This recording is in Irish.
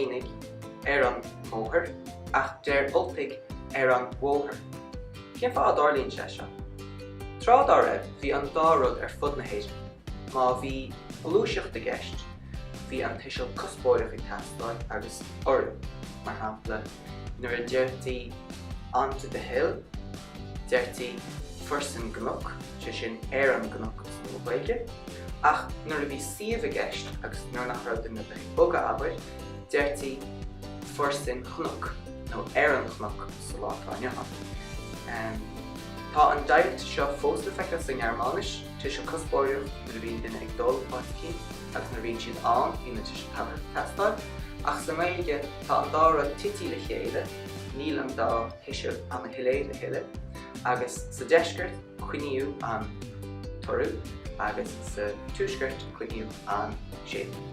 Duibhlínigh ar an mbóthar ach deir Ultaigh ar an bhóthar. Cén fáth a dtarlaíonn sé seo? Tráth dá raibh, bhí an dá rud ar fud na hÉireann. Má bhí gluaiseacht i gceist, bhí an tuiseal cuspóireach ag teastáil agus urú. Mar shampla, nuair a deirtí onto the hill, deirtí forsan gcnoc, sé sin ar an gcnoc sa Nua-Ghaeilge. Ach nuair a bhí suíomh i gceist agus nuair nach raibh duine ar bith ag bogadh, abair, deirtí forsan chnoc nó ar an chnoc sa lá atá inniu ann. Tá an deighilt seo fós le feiceáil sa nGearmáinis, tuiseal cuspóireach nuair a bhíonn duine ag dul áit eicínt agus nuair a bhíonn siad ann bíonn an tuiseal tagarthach ag teastáil, ach sa nGaeilge tá an dá rud tite le chéile, níl an dá thuiseal ana-shoiléir a thuilleadh, agus sa deisceart coinníodh an t-urú agus sa tuaisceart coinníodh an séimhiú.